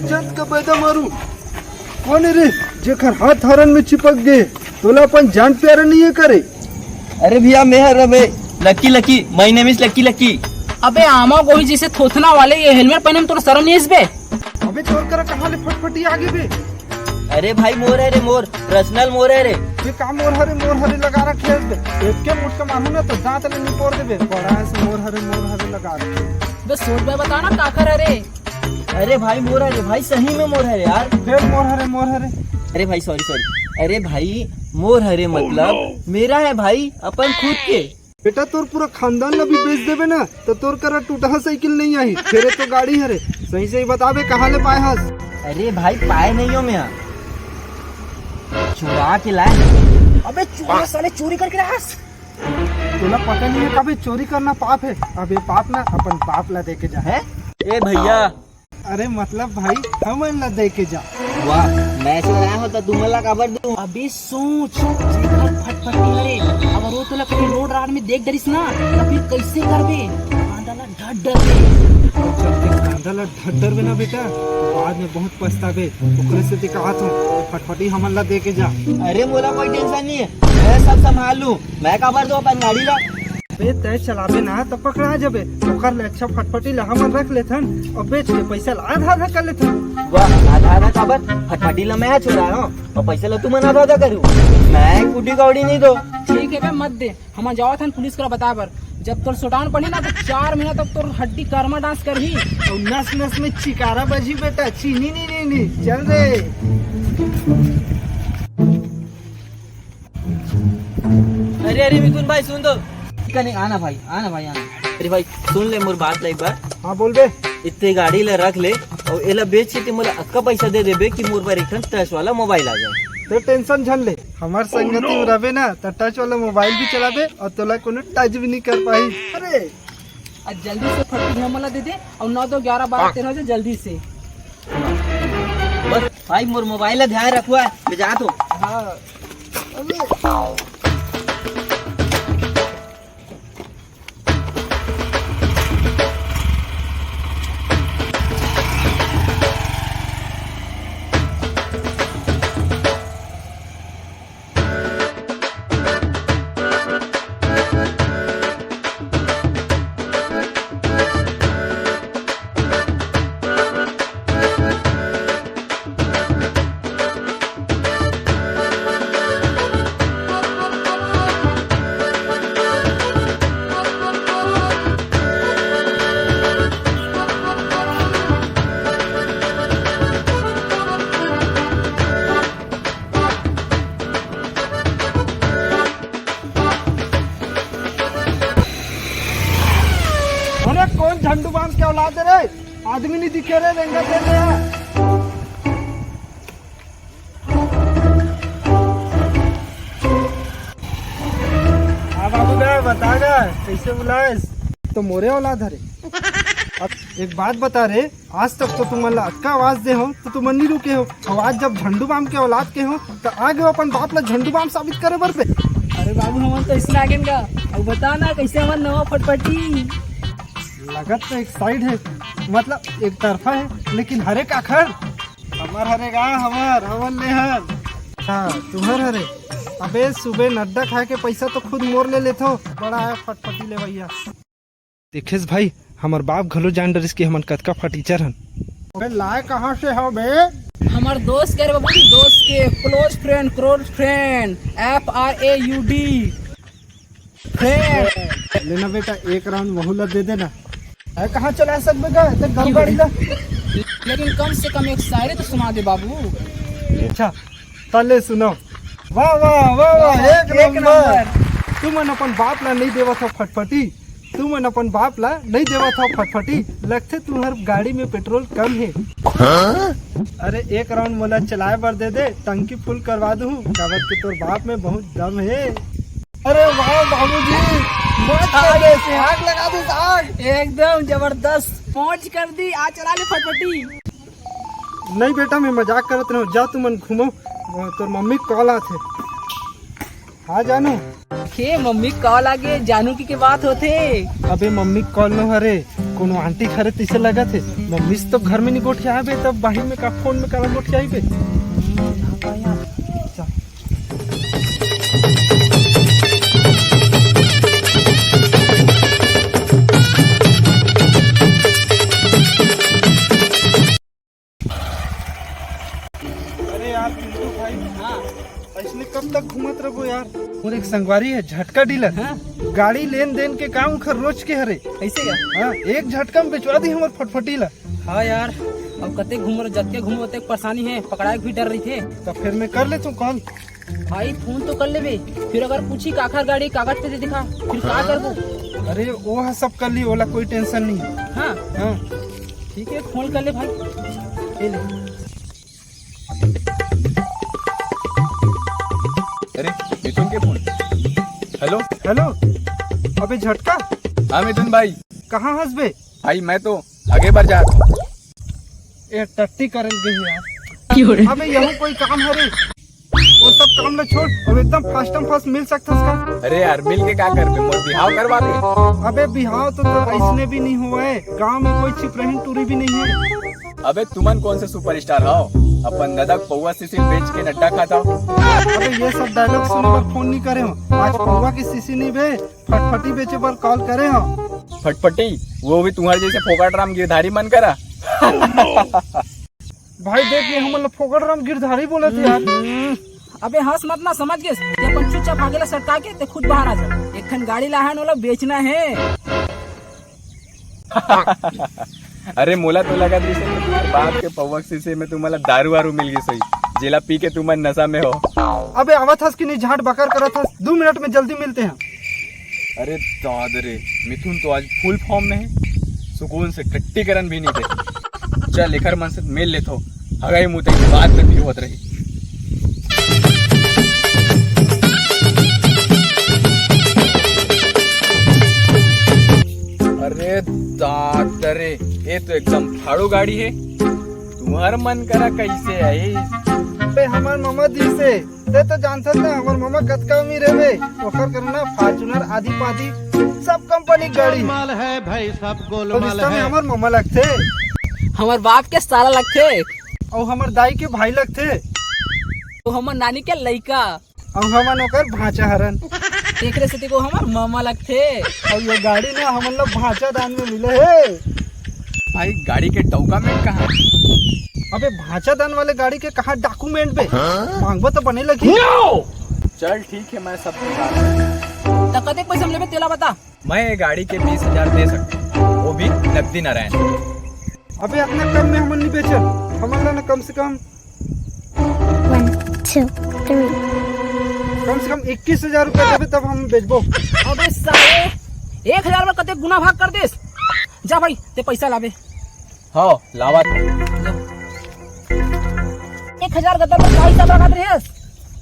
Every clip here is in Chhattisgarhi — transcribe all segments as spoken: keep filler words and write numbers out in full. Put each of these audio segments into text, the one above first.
जत का पैदा मारू। कौन है रे, जेकर हाथ हरन में चिपक गए? तोला अपन जान प्यारा नहीं है करे? अरे भैया, मैं हर रवे lucky, lucky, my name is lucky, lucky. अबे आमा गोही जैसे थोथना वाले, ये हेलमेट पहने में तोर शर्म नहीं इसबे? अबे तोर करा कहाँ ले फटफटी आगे बे? अरे भाई, मोर है रे, मोर, पर्सनल मोर है रे। ये का मोर हरे, मोर हरे लगा रखे है बे? एक के मुठ का मारू ना तो दांत ले निपोर देबे। बड़ा ऐसे मोर हरे, मोर हरे लगा रखे। बे सोच बे बता ना काकर हरे? अरे भाई, मोर हरे भाई, सही में मोर हरे यार। फिर मोर हरे, मोर हरे। अरे भाई, सॉरी, सॉरी। अरे भाई, मोर हरे मतलब मेरा है भाई, अपन खुद के। बेटा, तोर पूरा खानदान ला भी बेच देबे ना, तो तोर करा टूटहा साइकिल नहीं आही, फेरे तो गाड़ी हरे। सही सही बताबे, कहाँ ले पाए हस? अरे भाई, पाए नहीं हो मैं, चुरा के लाए। अबे चोर साले, चोरी करके लाए हस। तोला पता नहीं है, कभी चोरी करना पाप है। अब ये पाप ना अपन बाप ला दे के जा। है? ए भैया, अरे मतलब भाई, हमन ला दे के जा। वाह, मैं चोराया हो तो तुमन ला काबर दूं? अबे सोच, जेकर फटफटी हरे, अगर वो तोला कहीं रोड राड में देख डरिस ना, तो फिर कैसे करबे? कांदा ला ढट डरबे। जब तक कांदा ला ढट डरबे ना बेटा, तो बाद में बहुत पछताबे। ओकरे से ते कहत हूँ, फटफटी हमन ला दे के जा। अरे मोला कोई टेंशन नहीं है, मैं सब संभाल लूँ। मैं काबर दूं अपन गाड़ी ला? बे, तय चलाबे ना त पकड़ा जाबे। ओकर ले अच्छा फटफटी ला हमन रख लेथन और बेच के पैसा ला आधा आधा कर लेथन। वाह, आधा आधा काबर? फटफटी ला मैं चुरा रहा हूँ और पैसा ला तुमन आधा आधा करू। मैं कुटी कौड़ी नहीं दो। ठीक है बे, मत दे, हम जावत हन पुलिस करा बताए बर। जब तोर शोडाउन पड़ी ना तो चार महीना तक तोर हड्डी कर्मा डांस करही। और नस नस में चिकारा बजी बेटा, चीनी नी नी नी। चल रे। अरे, अरे, मिथुन भाई, सुन तो। कने आना भाई, आना भाई, आना। अरे भाई, सुन ले मोर बात ला एक बार। हाँ, बोल बे। इतने गाड़ी ला रख ले और एला बेच के ते मोला अतका पैसा दे देबे कि मोर बर एक ठन टच वाला मोबाइल आ जाए। तो टेंशन झन ले, हमार संगति में रबे ना, तो टच वाला मोबाइल भी चलाबे और तोला कोनो टच भी नहीं कर पाही। अरे, आज जल्दी से फटफटी हमला दे दे और नौ दो ग्यारह बारह तेरह बजे जल्दी से। बस भाई, मोर मोबाइल ला ध्यान रखवा, मैं जात हूँ। हाँ। अरे कौन झंडू बाम के औलाद है रे? आदमी नहीं दिखे रे, रेंगा दे रे। हाँ बाबू बे, बता ना, कैसे बुलाएस? तो मोरे औलाद हरे। अब एक बात बता रे, आज तक तो तुमन ला अतका आवाज दे हो तो तुमन नहीं रुके हो। अब आज जब झंडू बाम के औलाद के हो तो आगे हो अपन बाप ला झंडू बाम साबित करे बर बे। अरे बाबू, हमन तो इसने आगे गा। अब बता ना, कैसे हमन नवा फटफटी? लगत तो एक साइड है, मतलब एक तरफा है, लेकिन हरे काखर। हमर हरे गा, हमर, हमन ले हर। हाँ, तुम्हर हरे। अबे, सुबह नड्डा खाए के पैसा तो खुद मोर ले लेथो। बड़ा है फटफटी ले भैया। देखेस भाई, हमर बाप घलो जान डरिस कि हमन कतका फटीचर हन। अबे, लाए कहाँ से हो बे? हमर दोस्त के रे बाबू जी, दोस्त के, close friend, close friend, F R A U D। फेर। लेना बेटा, एक राउंड महू ला दे देना। अरे कहाँ चला सकबे गा, ते गम गाड़ी ला। लेकिन कम से कम एक शायरी तो सुना दे बाबू। अच्छा, तले सुनो। वाह, वाह, वाह, वाह, वाह, एक एक नंबर। नंबर। तुमन अपन बाप ला नहीं देवत हो फटफटी, तुमन अपन बाप ला नहीं देवत हो फटफटी, लगथे तुम्हर गाड़ी में पेट्रोल कम है। हाँ? अरे एक राउंड मोला चलाए बर दे दे, टंकी फुल करवा दूँ, काबर के तोर बाप में बहुत दम है। अरे वाह बाबूजी, मौज कर दे, आग लगा दे, आग। एकदम जबरदस्त, मौज कर दी। आ चला ले फटफटी। नहीं बेटा, मैं मजाक करत रहूं, जा तुमन घूमो, तोर मम्मी के कॉल आथे। हाँ जानू। हे मम्मी के कॉल आगे, जानू की के बात होथे? अबे मम्मी के कॉल नो हरे, कोनो आंटी घरे तइसे लगत हे। मम्मी से तो घर में नहीं गोठियाबे, तब बाहिर में का फोन में काला गोठियाबे। हम्म, हाँ भाई यार। चल। अरे यार पिंटू भाई, हाँ। अइसने कब तक घूमत रहबो यार? मोर एक संगवारी हे झटका डीलर। हाँ। गाड़ी लेन देन के काम ओखर रोज के हरे। कइसे यार? हाँ, एक झटका में बेचवा दी हमर फटफटी ला। हाँ यार, अब कते घूमो, जतके घूमो ओतेक परेशानी हे, पकड़ाए के भी डर रहिथे। त फेर मैं कर लेथों कॉल। भाई फोन तो कर लेबे, फिर अगर पूछी काखर गाड़ी कागज पे दे दिखा, फिर का करबो? अरे वो ह सब कर ली, ओला कोई टेंशन नहीं हे। हाँ। हाँ। ठीक हे, फोन कर ले भाई। ए ले। अरे मिथुन के फोन। हेलो। हेलो। अबे झटका। हाँ मिथुन भाई। कहाँ हस बे? भाई मैं तो आगे बढ़ जा। ए टट्टी करल गई यार। अबे यहू कोई काम हरे? वो सब काम ला छोड़, अब एकदम fast and fast मिल सकथस का? अरे यार मिल के का करबे, मोर बिहाव करवा दे। अबे बिहाव तो तोर अइसने भी नहीं होवय, गांव में कोई छिपरहिन टूरी भी नहीं हे। अबे तुमन कौन से सुपरस्टार हो, अपन ददा के पौवा सीसी बेच के नड्डा खाता हो? अबे ये सब डायलॉग सुने बर फोन नहीं करे हो, आज पौवा की सीसी नहीं बे, फटफटी बेचे बर कॉल करे हो। फटफटी? वो भी तुम्हारे जैसे फोकट राम गिरधारी मन करा। भाई देख, ये हमन ला फोकट राम गिरधारी बोलत हे यार। हम्म। अबे हंस मत ना, समझ गेस? ते अपन चुपचाप आगे ला सटका के ते खुद बाहर आ जा। एक ठन गाड़ी ला हन, ओला बेचना हे। अरे मोला तो लगत रहिस हे कि तुम्हारे बाप के पौवा के सीसे में तुम्हारा दारू वारू मिल गई सही, जेला पी के तुमन नशा में हो। अबे आवत हस कि नहीं, झांट बकर करत हस? दू मिनट में जल्दी मिलते हैं। अरे दाद रे, मिथुन तो आज फुल फॉर्म में हे, सुकून से टट्टीकरण भी नहीं दे। चल एकर मन से मिल लेथो, हगाई मुतई के बाद में भी होत रही। अरे दाद रे, ये तो एकदम फाड़ू गाड़ी हे। तुम्हार मन करा कैसे आई? बे हमार ममा दी से ते तो जानथस ना, हमर ममा कतका अमीर हे बे। ओकर करना Fortuner आदि पादी सब कंपनी के गाड़ी। गोलमाल है भाई, सब और गोलमाल रिश्ता में है। हमर ममा लगथे। हमर बाप के साला लगथे। अउ हमर दाई के भाई लगथे। तो हमर नानी के लइका। अउ हमन ओकर भांचा हरन। एकरे सेती को हमर ममा लगथे। अउ ये गाड़ी ना हमन ला भांचा दान में मिले हे। भाई गाड़ी के डॉक्यूमेंट कहाँ? अबे भांचा दान वाले गाड़ी के कहाँ डॉक्यूमेंट बे? हाँ? मांगबो तो बने लगी। चल ठीक है, मैं सब निकाल। त कतेक पैसा में लेबे तेला बता। मैं ये गाड़ी के बीस हजार दे सकता हूँ, वो भी नकदी नारायण। अबे अतना कम में हमन नहीं बेचन, हमन ला ना कम से कम One, two, three। कम से कम इक्कीस हजार रुपया देबे तब हम बेचबो। अबे साले, एक हजार में कते गुना भाग कर देस। जा भाई, ते पैसा लाबे। हाँ, लावत। एक हजार गद्दा में का हिसाब लगात रहेस?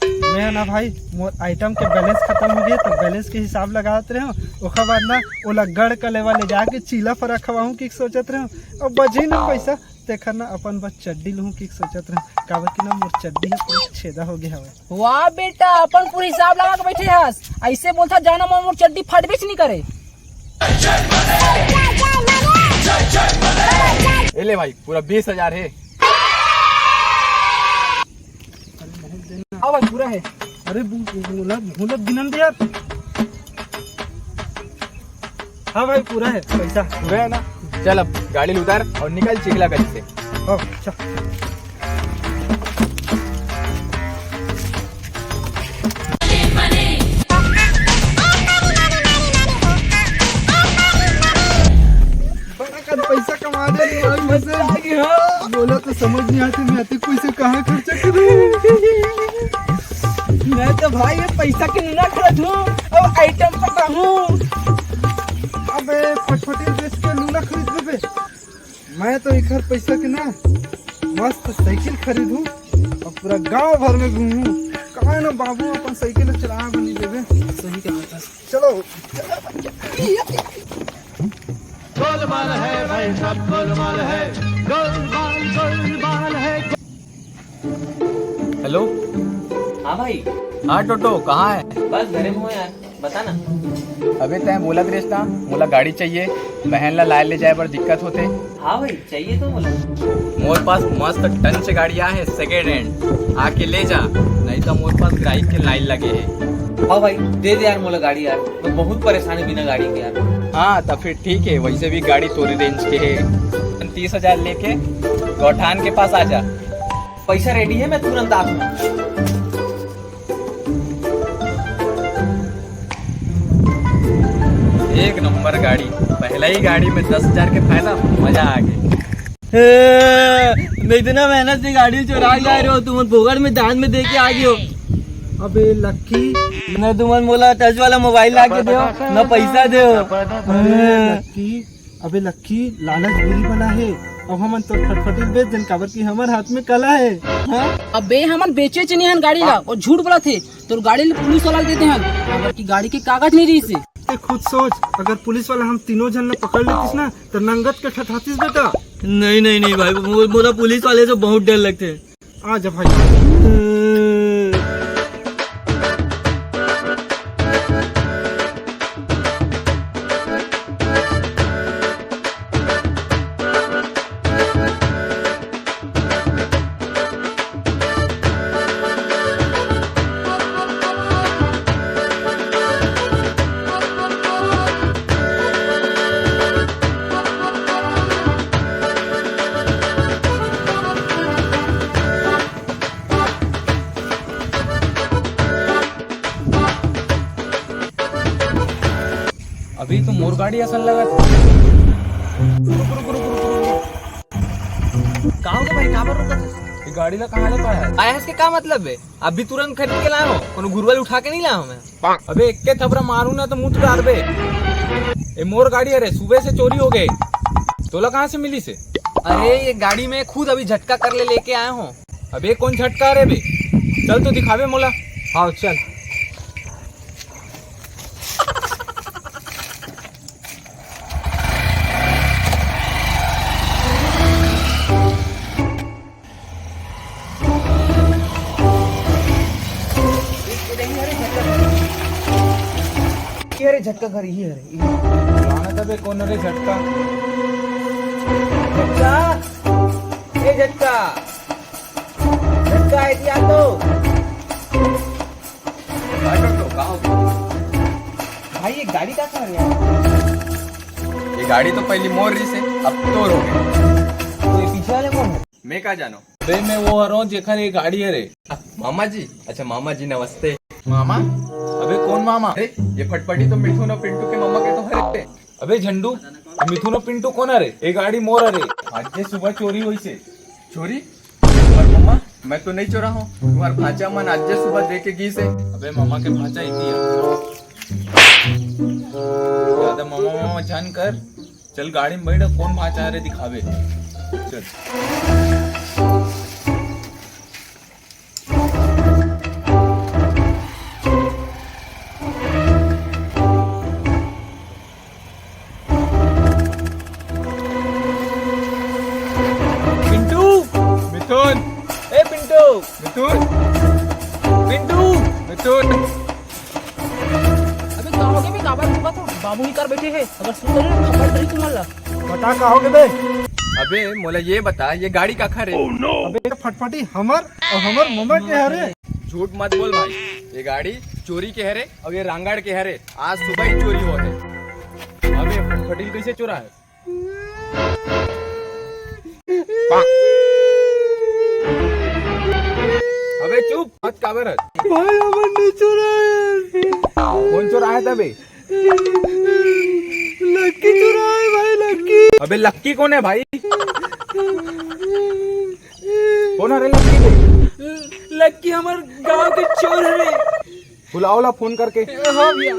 मैं ना भाई, मोर आइटम के बैलेंस खत्म हो गए, तो बैलेंस के हिसाब लगात रहे हो। ओकर बाद ना ओला गढ़ कलेवा ले जाके चीला फरा खवाहूँ कि सोचत रहे हो। अब बची ना पैसा, तेखर ना अपन बर चड्डी लूहूँ कि सोचत रहे हो, काबर कि ना मोर चड्डी ह पूरा छेदा हो गया हवे। वाह बेटा, अपन पूरा हिसाब लगा के बैठे हस। ऐसे बोलता जाना मोर, मोर चड्डी फटबेच नहीं करे। ए ले भाई, पूरा बीस हजार है। हाँ भाई, पूरा है। अरे बु-, बु-, बोला, बोला गिनन दे यार। हाँ भाई, पूरा है पैसा। पूरा है ना? चल अब गाड़ी उतार और निकल चिखला गली से। हाँ, अच्छा। बड़ा कन पैसा कमा दे रे भाई, मजे। हाँ। बोला तो समझ नहीं आते, मैं आते पैसे कहाँ खर्चा करूँ। मैं तो भाई ये पैसा के नूना खरीद हूँ और आइटम पटाहूँ। अबे फटफटी बेच के नूना खरीद लेबे। मैं तो एकर पैसा के ना मस्त साइकिल खरीदूं और पूरा गांव भर में घूमूं। कहा ना बाबू अपन साइकिल चलावे बर नहीं देवे। सही कहा था। चलो। गोलमाल है भाई, सब गोलमाल है। गोलमाल, गोलमाल है। हेलो। हाँ भाई। हाँ टोटो, कहाँ है? बस घरे में हूँ यार। बता ना। अबे तैं बोलत रेस ना, मोला गाड़ी चाहिए, बहन ला लाए ले जाए बर दिक्कत होथे। हाँ भाई, चाहिए तो बोला। मोर पास मस्त टंच गाड़ी आहे सेकेंड हैंड, आके ले जा, नहीं तो मोर पास ग्राहक के लाइन लगे है। हाँ भाई, दे दे यार मोला गाड़ी यार, मैं बहुत परेशान है बिना गाड़ी के यार। हाँ तो फिर ठीक है, वैसे भी गाड़ी तोरी रेंज के है। तीस हजार लेके गौठान के पास आ जा। पैसा रेडी है, मैं तुरंत आता हूँ। एक नंबर गाड़ी, पहला ही गाड़ी में दस हजार के फायदा, मजा आ गया। ए, मैं इतना मेहनत से गाड़ी चुरा ला रहे हो, तुम फोकट में दान में दे के आ गए हो। अबे लक्की, न तुमन मोला टच वाला मोबाइल ला के दो, न पैसा दो। अबे लक्की, अबे लक्की, लालच बुरी बला है। अब हमन तो फटफटी बेच देन, काबर कि हमर हाथ में कला है। हाँ? अबे हमन बेचे च नहीं हन गाड़ी ला, और झूठ बोलत हे। तोर गाड़ी ल पुलिस वाला ल दे दे हन, काबर कि गाड़ी के कागज नहीं रहिस हे। ते खुद सोच, अगर पुलिस वाला हम तीनों झन ल पकड़ लेतिस ना, तो नंगत के ठठातिस बेटा। नहीं नहीं नहीं भाई, मो-, मोला पुलिस वाले से बहुत डर लगथे। आ जा भाई। अभी तो मोर गाड़ी असन लगत हे। रुक, रुक, रुक, रुक, रुक, रुक। का हो गया भाई, काबर रुकत हस? ये गाड़ी ला कहाँ ले पाया? आया हस के का मतलब है? अभी तुरंत खरीद के लाया हो, कोनो घुरवा ले उठा के नहीं लाया हूँ मैं। अबे एक के थपरा मारू ना तो मुंह तुड़ार बे। ए मोर गाड़ी, अरे सुबह से चोरी हो गए, तोला कहाँ से मिली से? अरे ये गाड़ी मैं खुद अभी झटका कर ले लेके आया हूँ। अबे कौन झटका रे बे? चल तो दिखावे मोला। हाँ चल। ये रे झटका घर, ये रे, ये। जाना था बे, कौन रे झटका? झटका, ए झटका, झटका, ए दिया तो। भाई, ये गाड़ी का कर रहा है? ये गाड़ी तो पहली मोर रही से, अब तोर हो गई। तो ये पीछे वाले कौन है? मैं का जानो? अबे मैं वो हरों जेखर ये गाड़ी है रे। मामा जी? अच्छा मामा जी नमस्ते। मामा? अबे कौन मामा? अरे ये फटफटी तो मिथुन और पिंटू के मामा के तो हरे। अबे झंडू, मिथुन और पिंटू कौन हरे? ये गाड़ी मोर हरे। आज ये सुबह चोरी हुई से। चोरी? पर मम्मा, मैं तो नहीं चोरा हूँ, तुम्हार भांचा मन आज सुबह दे के गीस है। अबे मम्मा के भांचा इतिया। ज्यादा मम्मा मम्मा झन कर। चल गाड़ी में बैठ, कौन भांचा रे दिखावे। चल। पिंटू। मिथुन। ए पिंटू। मिथुन। पिंटू। मिथुन। अबे का हो गया बे, काबर रुका था? बाबू ही कर बैठे हैं, अगर सुन रहे हो, खबर दे तुम्हारा। बता का हो गया बे? अबे मोला ये बता, ये गाड़ी काखर है? अबे फटफटी हमर और हमर मम्मा के हरे। झूठ मत बोल भाई, ये गाड़ी चोरी के हरे और ये रांगाड़ के हरे। आज सुबह ही चोरी हो है। अबे फटफटी कैसे चोरा है? अबे चुप, मत काबर है? भाई हमन नहीं चोरा है। कौन चोरा है तबे? लक्की चुराए भाई, लक्की। अबे लक्की कौन है भाई? कौन है रे लक्की को? लक्की हमर गांव के चोर है रे। बुलाओ ला फोन करके। हाँ भैया।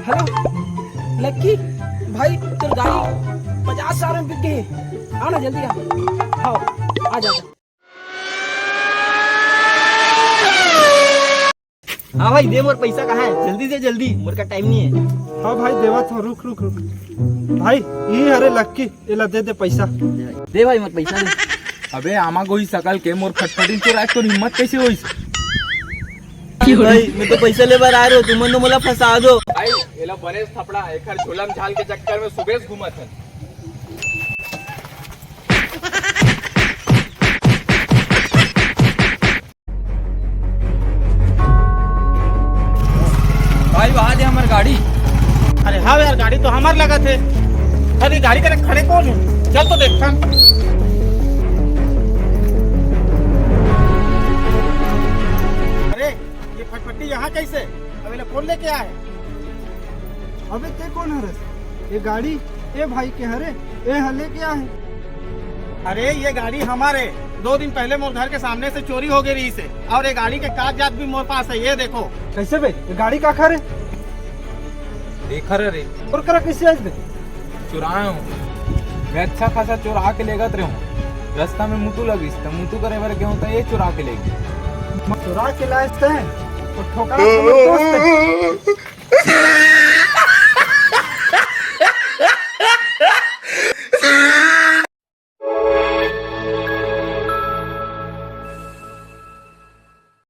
हेलो लक्की भाई, तोर गाड़ी पचास हजार में बिक गए। आ ना जल्दी आ। हाँ, आ जा। हाँ भाई, दे मोर पैसा कहाँ है? जल्दी दे, जल्दी, मोर का टाइम नहीं है। हाँ भाई, देवा तो, रुक, रुक, रुक। भाई, ये हरे लक्की, एला दे दे पैसा। दे भाई, मोर पैसा दे। अबे आमा गोई सकल के, मोर फटफटी चुराए के तोर हिम्मत कैसे होइस? भाई, मैं तो पैसा ले बर आ रहे हो, तुमन तो मोला फंसा दो। भाई, एला बने थपड़ा, एकर झोलम झाल के चक्कर में सुबह से घूमत हन। भाई, वहा दे हमर गाड़ी। अरे हाँ यार, गाड़ी तो हमार लगत है। अरे गाड़ी करे खड़े कौन है? चल तो देखथन। अरे ये फटफटी यहाँ कैसे? अब एला कौन लेके आए? अबे ते कौन हरस? ये गाड़ी ए भाई के हरे, ए हले क्या है? अरे ये गाड़ी हमारे, दो दिन पहले मोर घर के सामने से चोरी हो गई रही से, और ये गाड़ी के कागजात भी मोर पास है, ये देखो। कैसे बे? ये गाड़ी का खरे? देखा रे रे। और करा कैसे आज बे? चुराए हूँ मैं, अच्छा खासा चोरा के लेगत रहे हूँ। रास्ता में मुतू लगिस त मुतू करे बर गए हूँ त ये चुरा के ले गए। चुरा के लाए थे तो ठोकरा के हमर दोस्त है।